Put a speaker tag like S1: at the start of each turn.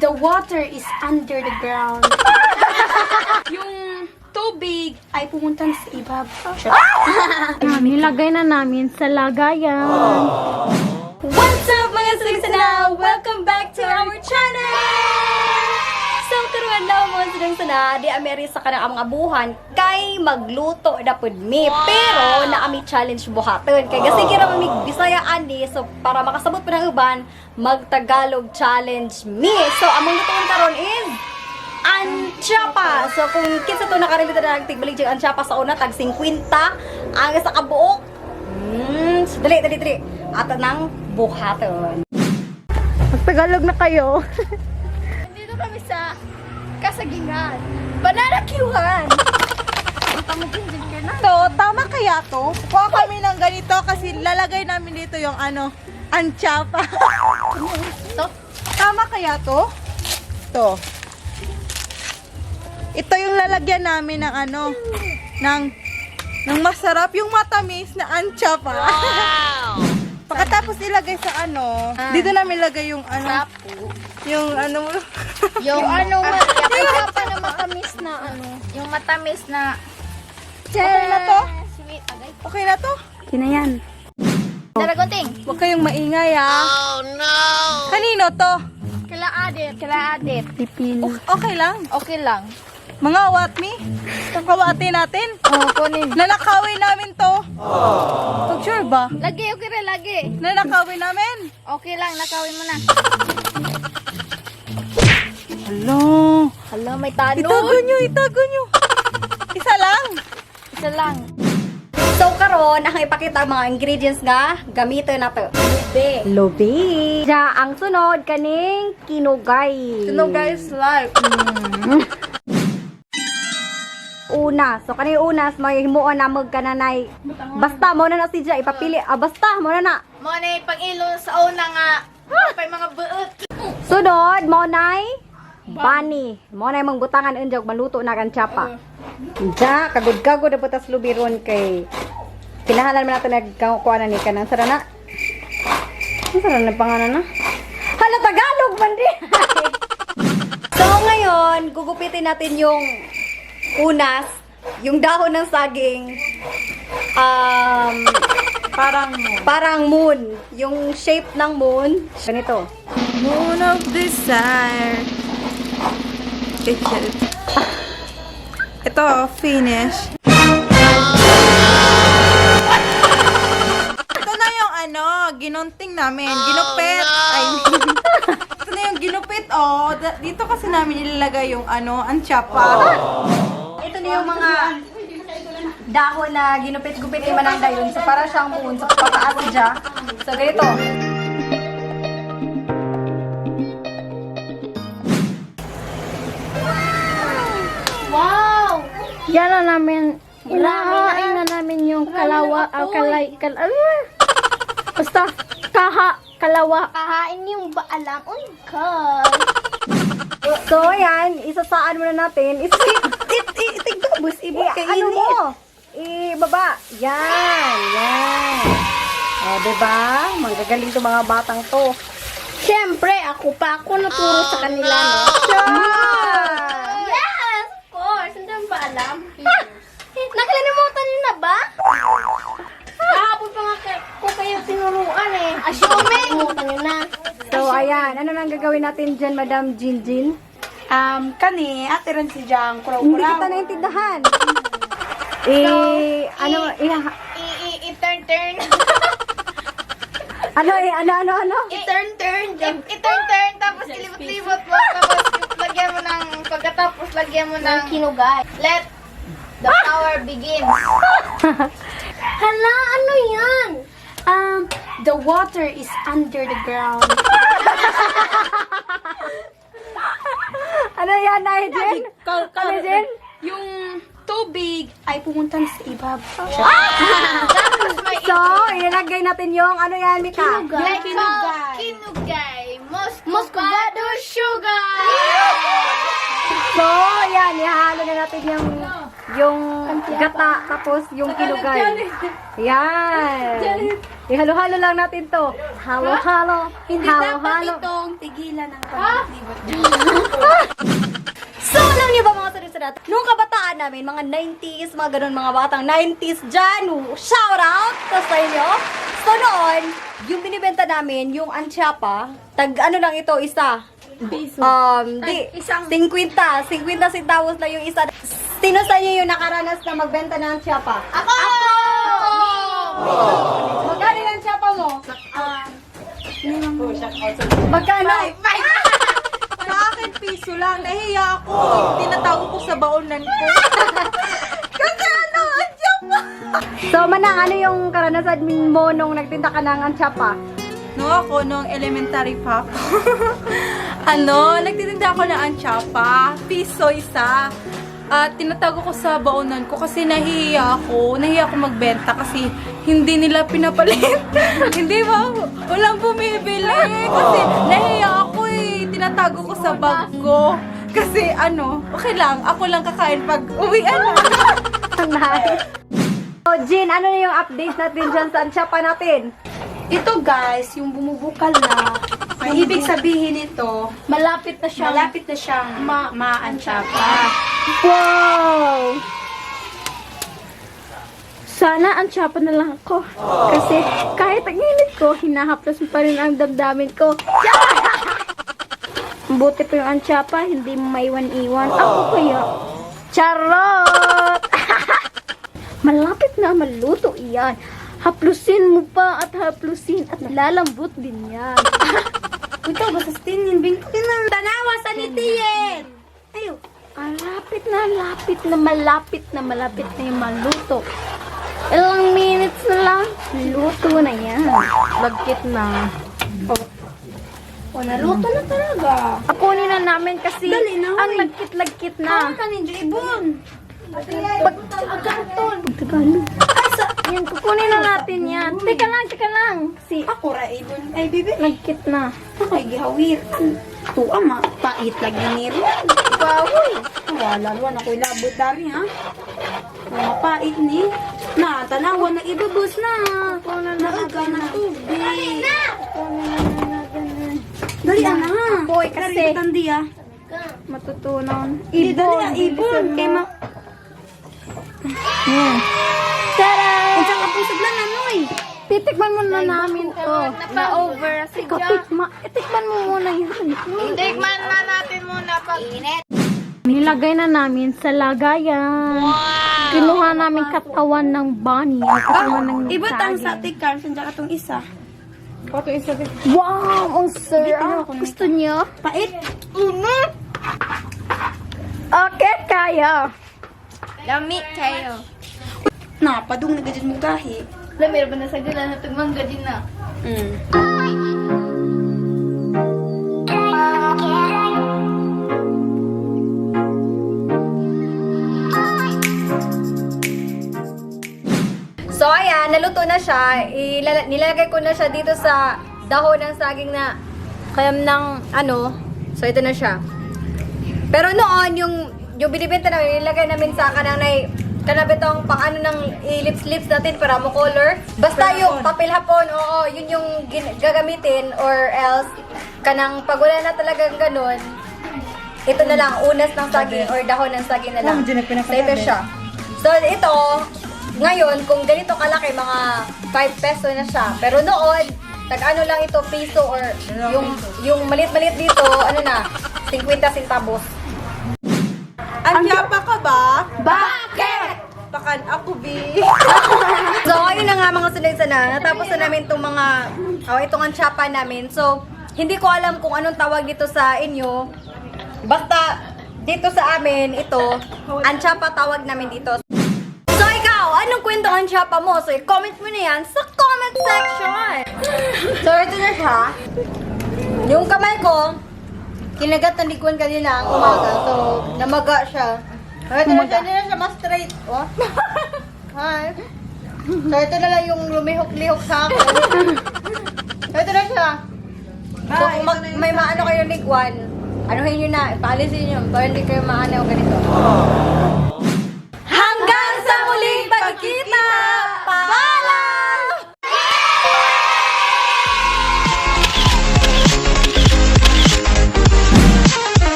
S1: The water is under the ground. Yung tubig ay pumunta na sa ibabaw.
S2: Nilagay na namin sa lagayan.
S3: What's up, mga silang? Welcome back to our channel! So, karon adlaw, mga silang sana, di ameri sa kanang among abuhan kay magluto na pud mi. Pero naami challenge buhaton. Kay kasi kira mi Bisaya ani, so para makasabot pa ng uban, magtagalog challenge mi. So, among lutoon karon is anchapa. So, kung kinsa to nakarelate na tigbalik dyan anchapa sa una, tag 50 ang sa kabuok. So, dali, dali, dali. Ato nang buhaton.
S2: Magtagalog na kayo.
S4: Dito kami sa Kasagingan. Banana Q-han!
S5: To, tama kaya to? Kuha kami ng ganito kasi lalagay namin dito yung ano, anchapa.
S4: To?
S5: Tama kaya to? To. Ito yung lalagyan namin ng ano, ng masarap yung matamis na anchapa. Wow! Pagkatapos ilagay sa ano, dito namin ilagay yung ano, yung ano,
S4: Yung ano, yung pa na matamis na ano. Yung matamis na
S5: Okay na to?
S4: Sweet. Agay.
S5: Okay na to?
S1: Kina yan.
S4: Daragonting.
S5: Huwag kayong maingay ah. Oh no! Kanino to?
S4: Kila Adit. Kila Adit.
S1: Pipil.
S5: Okay lang.
S4: Okay lang.
S5: Mga what me? Kakawate natin.
S4: Oh, kunin.
S5: Nanakawin namin to. Pag sure ba?
S4: Lagi, okay rin, lagi.
S5: Nanakawin namin.
S4: Okay lang, nakawin mo na.
S5: Hello.
S4: Hala, may tanod.
S5: Itago nyo, itago nyo. Isa lang.
S4: Isa lang.
S3: So, karon ang ipakita ang mga ingredients nga gamitin nato. Lubi. Lubi. Ja, ang sunod kaning kinugay.
S5: Kinugay is life.
S3: Una. So kani unas may himuon na mag kananay. Basta mo na na si Ja ipapili. Ah, basta mo na na.
S4: Mo na pang-ilo sa una nga. Pay mga buot.
S3: Sunod mo nay bani. Mo nay mangbutangan unjog maluto na kan tsapa. Ja, kagud-kagud na butas lubi ron kay kinahalan man nato nagkuha na ni kanang sarana. Ang sarana pangalan na. Hala, Tagalog man di. So ngayon, gugupitin natin yung unas, yung dahon ng saging.
S5: Parang mo.
S3: Parang moon, yung shape ng moon. Ganito.
S5: Moon of desire. Ito, finish. Ito na yung ano, ginunting namin. Ginupit. I mean, ito na yung ginupit, oh. Dito kasi namin ilalagay yung ano, anchapa.
S3: Ito na yung mga dahon na ginupit-gupit ni Manang Dayon. So, para siyang moon. So, pataas siya. So, ganito.
S4: Wow!
S2: Yan na namin. Inahain na namin yung kalawa, ah, kalay, kal, ano? Basta, kaha, kalawa.
S4: Kahain yung baalam. Oh my God.
S3: So, ayan. Isasaan muna natin.
S5: Itigabos, ibo
S3: I, ano mo? Ibaba. Yan. Yan. O, diba? Manggagaling to mga batang to.
S2: Siyempre, ako pa. Ako naturo sa kanila, no?
S4: Yes, of course. Hindi mo ba alam? Nakalimutan niyo na ba? Kahapon pa nga ko kayo tinuruan eh. Assuming. Nakalimutan niyo na.
S3: So, ayan. Ano nang gagawin natin dyan, Madam Jin Jin?
S1: Kani, ate ron si Jang,
S3: Hindi kita naintindihan. Eh, ano, eh,
S4: I-turn turn.
S3: ano, eh, ano, ano, ano?
S4: I-turn turn. I-turn turn tapos ilibot-libot mo tapos lagyan mo ng pagkatapos lagyan mo ng kinugay. Let the power begin.
S2: Hala, ano yan?
S1: The water is under the ground.
S3: Ano yan, Nay Jen? Ano, Jen?
S1: Yung tubig ay pumunta na sa ibabaw.
S3: So, ilagay natin yung ano yan, Mika?
S4: Like
S1: Kinugay.
S4: Kinugay. Muscovado sugar.
S3: So, yan, ihalo na natin yung Yung gata, tapos yung kilugay. Yan. Ihalo-halo lang natin to. Halo-halo.
S1: Hindi dapat
S3: Halo-halo.
S1: itong tigilan ng paglibot.
S3: So, alam niyo ba mga sunod-sunod? Nung kabataan namin, mga 90s, mga ganun, mga batang 90s dyan, shout out sa inyo. So, noon, yung binibenta namin, yung anchapa, tag ano lang ito, isa.
S1: Piso.
S3: Di,
S1: Isang-
S3: 50, 50 centavos lang yung isa. Sino sa inyo yung nakaranas na magbenta ng anchapa?
S4: Ako!
S3: Magkano yung anchapa mo? Magkano?
S5: Sa akin, piso lang. Nahiya ako. Tinatago ko sa baonan ko. Kasi ano, ang pa.
S3: So, Manang, ano yung karanasan mo nung nagtinda ka ng anchapa?
S5: No, ako, nung elementary pa ako. Ano, nagtitinda ako ng anchapa. Piso isa. At tinatago ko sa baonan ko kasi nahihiya ako. Nahihiya ako magbenta kasi hindi nila pinapalit. Hindi ba? Walang bumibili. Kasi nahihiya ako eh. Tinatago ko sa bag ko. Kasi ano, okay lang. Ako lang kakain pag uwi na.
S3: Nice. So, Jin, ano na yung update natin dyan sa anchapa natin?
S1: Ito guys, yung bumubukal na, ang ibig sabihin nito,
S4: Malapit na siya.
S1: malapit na siyang ma-maantsapa.
S2: Wow! Sana ang tsapa na lang ako. Kasi kahit ang init ko, hinahaplas mo pa rin ang damdamin ko. Buti pa yung antsapa, hindi mo maiwan-iwan. Ako kaya. Charot! Malapit na maluto iyan. Haplusin mo pa at haplusin at lalambot din yan.
S1: Ito, basta tinin, bingko na. Tanawa sa nitiyen! Ayo.
S2: Malapit na, lapit na, malapit na, malapit na yung maluto. Ilang minutes na lang, luto na yan.
S4: Lagkit na.
S1: O, naluto na talaga.
S2: Kunin na namin kasi
S1: Dali na,
S2: ang
S1: hoy.
S2: lagkit-lagkit na.
S1: Kaon ka ninyo, ibon.
S2: Pag Tagalog. Yan, kukunin na natin yan. Teka lang, teka lang. Si
S1: Ako ra, ibon. Ay, bibi.
S2: lagkit na.
S1: Ay, gihawir. Tuwa, ma. Pait lagi ni Ron. Bahoy. Wala, wala. Ako'y labot dari, ha? Mapait ni. Na, tanawa na ibabos na. Naaga na tubig. Dali, ana, ha?
S2: Boy, kasi
S1: Dali, tandi, ah.
S2: matutunan.
S1: Di, dali, ah, ibon. Kay ma...
S2: Yan. Tada!
S1: Unsa ka pusod lang, anoy.
S2: Titikman muna namin to.
S4: Na-over si
S2: Ikaw, tikma. Tikman mo muna yan.
S4: Tikman na natin muna pag init.
S2: Nilagay na namin sa lagayan. Kinuha namin katawan ng bunny. Ang katawan ng
S1: Iba tang
S2: saging.
S1: sa tikar, sandya ka tong isa.
S2: Wow! Ang sarap! Gusto niyo?
S1: Pait.
S2: Okay, kaya.
S4: Lami kayo.
S1: Na, padung na gadyan mo gahi.
S4: Lami ba na sa gila na tagmangga din na.
S3: So, ayan, naluto na siya. Nilalagay ko na siya dito sa dahon ng saging na kayam ng ano. So, ito na siya. Pero noon, yung binibenta namin, nilagay namin sa kanang nay kanabitong pang ano ng lips-lips natin para mo color. Basta yung papel hapon, oo, yun yung gagamitin or else kanang pag wala na talagang ganun, ito na lang, unas ng saging or dahon ng saging na lang.
S5: Oh, medyo
S3: So, ito siya. So, ito, ngayon, kung ganito kalaki, mga 5 peso na siya. Pero noon, tag ano lang ito, piso or yung maliit-maliit dito, ano na, 50 centavos.
S5: Anchapa ka ba?
S1: Bakit?
S5: Pakan ako, B.
S3: So, ayun na nga mga sunod sana. Natapos na namin itong mga, oh, itong antsapa namin. So, hindi ko alam kung anong tawag dito sa inyo. Basta, dito sa amin, ito, antsapa tawag namin dito. So, ikaw, anong kwento ang antsapa mo? So, i-comment mo na yan sa comment section. So, ito na siya. Yung kamay ko, kinagat ng likuan kanina ang umaga. So, namaga siya. Ito na siya, hindi na siya mas straight. Oh. Hi. So, ito na lang yung lumihok-lihok sa akin. So, ito na siya. So, kung may maano kayo ligwan, anuhin nyo na, ipaalisin nyo, para hindi kayo maano ganito.